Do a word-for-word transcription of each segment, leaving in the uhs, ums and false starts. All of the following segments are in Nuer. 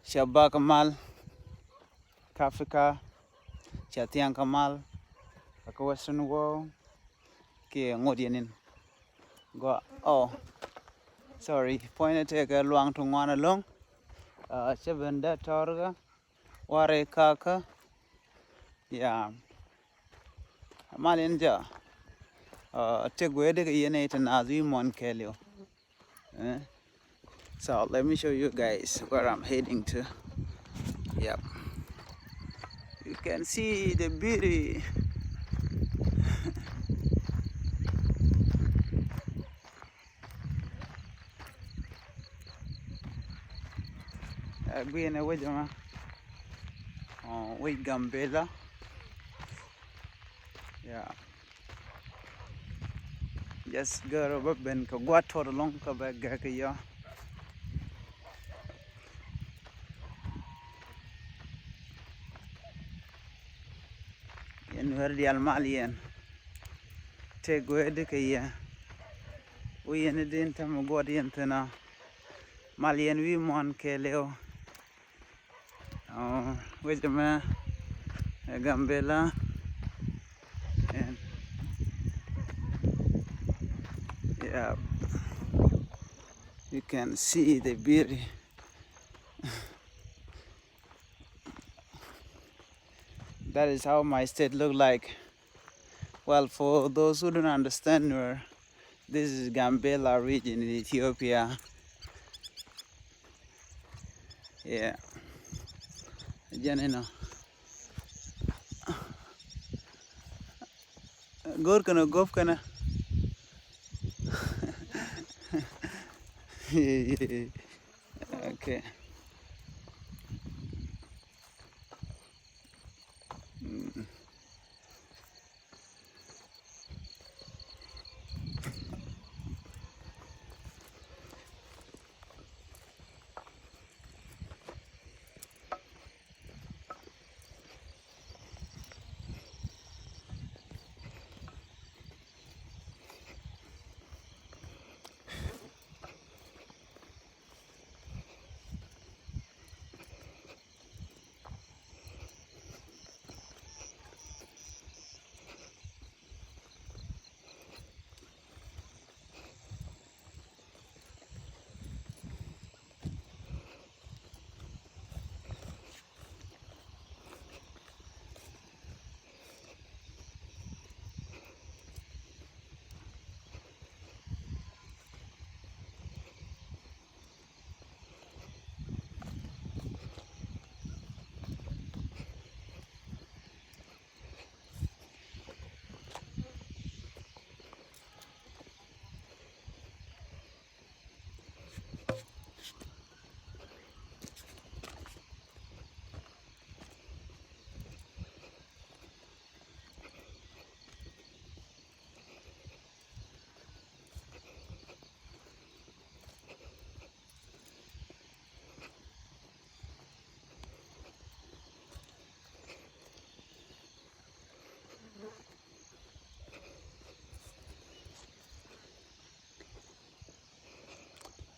Cɛ bak mal kä Africa, cɛ thiaŋ kä mal kä Western world. Kiɛ ŋot yɛn in gua, oh, sorry, puɔ̱nydɛ tëëkɛ luaŋ ti ŋuan ɛlɔ̱ŋ. Cɛ ben dee tɔ̱rkä warɛ kakä. Ya, mal in jɛ tëk wee dikɛ yɛn ɛ ti naath wi̱i̱ muɔ̱n kɛɛliw. So let me show you guys where I'm heading to. Yep. You can see the beauty. Guiɛ ni wec ɛmɛ, wec Gambela. Yeah. Just gör bä ben kɛ gua̱t tuɔt ɛlɔ̱ŋ kɛ bɛ gɛk kɛ yɔ. Yɛn wär dial mal yɛn. Tëk wee dikɛ yɛ. Wä yɛn i̱ din tämɛ guɔt yɛn thi̱n ɔ. Mal yɛn wi̱i̱ muɔ̱n kɛɛliw. Wecɛ mɛ ɛ Gambela. And yeah, you can see the beauty. That is how my state look like. Well, for those who don't understand Nuer, this is Gambela region in Ethiopia. Yeah. Jɛn inɔ. Go̱r kɛnɛ gop kɛnɛ. Okay. Mm.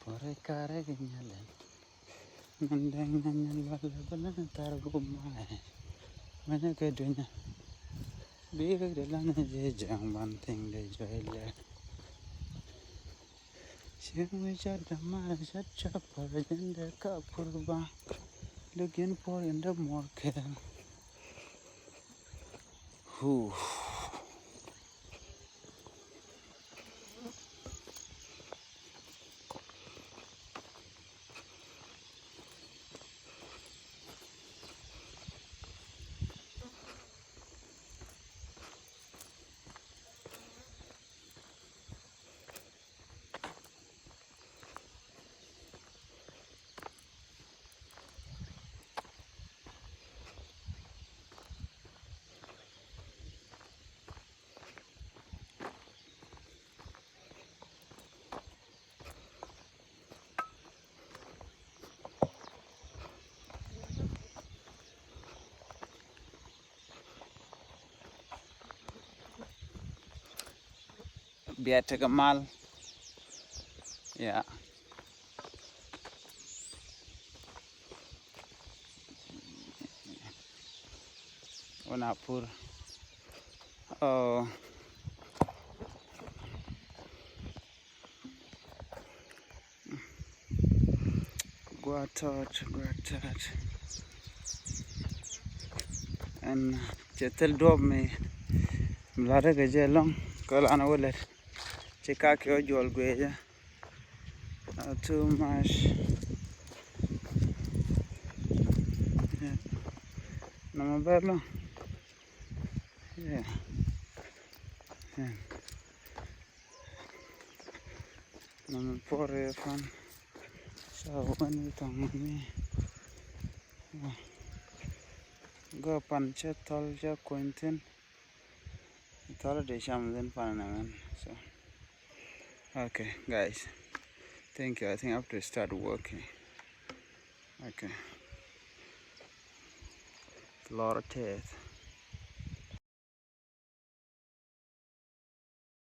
Pore kare kɛ nyalɛ. Mɛn dɛŋ na nyal walɛ bä lɛ tar gup maɛ. Mɛn kɛ dunya. Bi kɛ de lan jɛ jɛŋ ban thing de jɔy lɛ. Cieŋ mi ca damar ca ca pal jɛn de ka pur ba. Lugin por in de mor kɛ. Whew. Bia tekɛ mal. Yeah. Wä na pur. Oh. Gua tɔt, gua tɔt. Ɛn cɛ thil duɔp mi latdä kɛ jɛ lɔŋ kä lan wä lɛt. Ci ka kɛ wä juɔl guecä. Uh, too much. Yeah. Nɔmɔ bɛ lɔŋ. Yeah. Yeah. Nɔmɔ puɔr yɛ pan. So when you tɔŋ mi. Gɔ pan cɛ thɔl cɛ kuny thin. Thɔl dee cam thin pan na mɛn. So. Okay, guys. Thank you. I think I have to start working. Okay. Lɔr tɛth.